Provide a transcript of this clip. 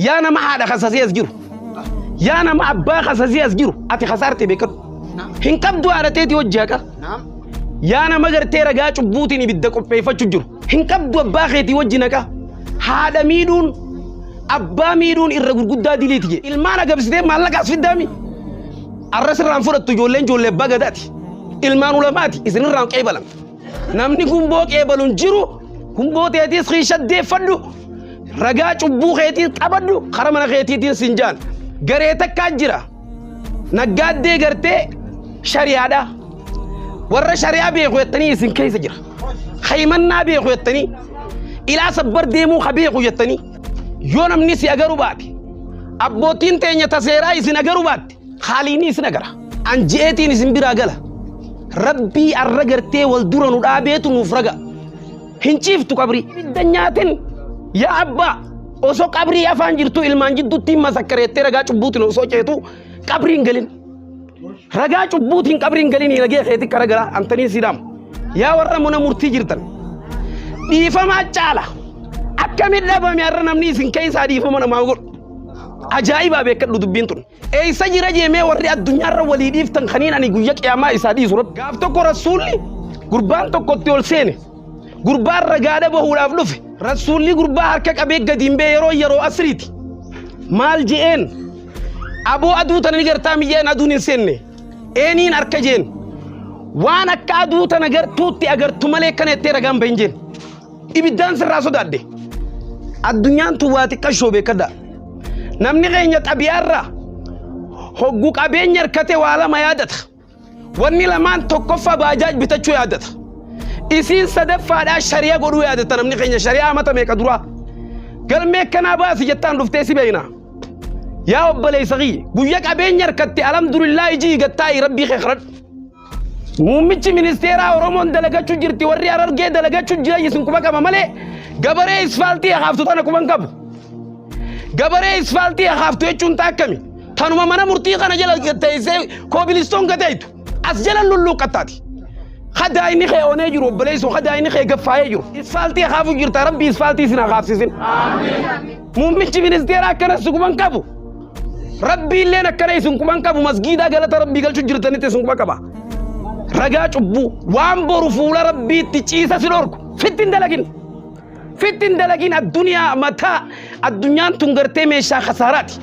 Yaa nama haadha kasasee as jiru. Yaa nama abbaa kasasee as jiru. Ati kasaarte beekadhu. Hin qabdu haadha teetii hojii haqa. Yaa nama gartee ragaa cubbuutiin ibidda qopheeffachuu jiru. Hin qabdu abbaa keetii wajjin haqa. Haadha miidhuun abbaa miidhuun irra gurguddaa diliiti jedhe. Ilmaan agabsitee maallaqa as fiddaami. Arra sirraan fudhattu ijoolleen ijoollee abbaa gadaati. Ilmaan ulamaati isinirraan qeebalan. Namni gumboo qeebalu hin jiru. Gumboo teetiis kiisha deeffadhu. Ragaa cubbuu keetii qabadhu kara mana keetiitiin sin jaan. Garee takkaa jira. Naggaaddee gartee shari'aadha. Warra shari'aa beeku jettanii isin keessa jira. Haymannaa beeku jettanii. Ilaa sabbar deemuu ka beeku jettanii. Yoo namni si agaru baate. Abbootiin teenya ta seeraa isin agaru baatte. Haaliini isin agara. An je'eetiin isin biraa gala. Rabbii arra gartee wal dura nu dhaabeetu nuuf raga. Hin ciiftu qabrii. Ibidda nyaatin yaa abbaa osoo qabrii afaan jirtu ilmaan jidduutti masakkareettee ragaa cubbuutiin osoo ceetu qabrii hin galin. Ragaa cubbuutiin qabrii hin galin nagee keetti kara gara antanii siidhamu. Yaa warra mana murtii jirtan dhiifamaa caala. Akkamiin dhabame har'a namni isin keessaa dhiifama namaa godhu. Ajaa'ibaa beekadhu dubbiin tun. Eessa jira jeemee warri addunyaarra walii dhiiftan kaniin ani guyya qiyaamaa isaa dhiisu rabbi. Gaaf tokko rasuulli gurbaan tokkotti ol seene. Gurbaan ragaadha bahuudhaaf dhufe. Rasuulli gurbaa harka qabee gadi hin bee yeroo yeroo asriiti. Maal je'een? Aboo aduu tana ni gartaa miyyeen aduun hin seenne. Eeniin harka jeen. Waan akka aduu tana gartuutti agartu malee kana jettee ragaan bahin jeen. Ibiddaan sirraa sodaadhe. Addunyaan tun waa xiqqashoo beekadha. Namni keenya xabiyaarraa hoggu qabeenya harkate waa lama yaadata. Wanni lamaan tokkoffaa baajaaj bitachuu yaadata. Isiin sadaffaadhaa shari'a godhuu yaadata namni keenya shari'aa mata meeqa duraa. Galmee akkanaa baasi jettaan dhuftee si beekna. Yaa obboleessa kiyya guyya qabeenya harkatte alhamdulillah ijii gattaa'i rabbii kee kadhadhu. Muummichi ministeeraa Oromoon dalagachuu jirti warri Harargee dalagachuu jira isin quba qaba malee gabaree isfaaltii hakaaftu tana quban qabu. Gabaree isfaaltii hakaaftu jechuun taakkami. Tanuma mana murtii kana jala teessee koobilistoon gateetu as jala lulluuqqattaati. Hadaa inni kee onee jiru obboleessoo hadaa inni kee gaffaa'ee jiru. Isfaaltii hakaafuu jirta rabbi isfaaltii isin hakaafsisin. Muummichi ministeeraa akkana si quban qabu. Rabbii illeen akkana isin quban qabu masgiidaa galata rabbii galchuu jirtanitti isin quba qaba. Ragaa cubbuu waan boru fuula rabbiitti ciisa si dhorku fitti hin dalagin. Fitti hin dalagin addunyaa mataa addunyaan tun gartee meeshaa kasaaraati.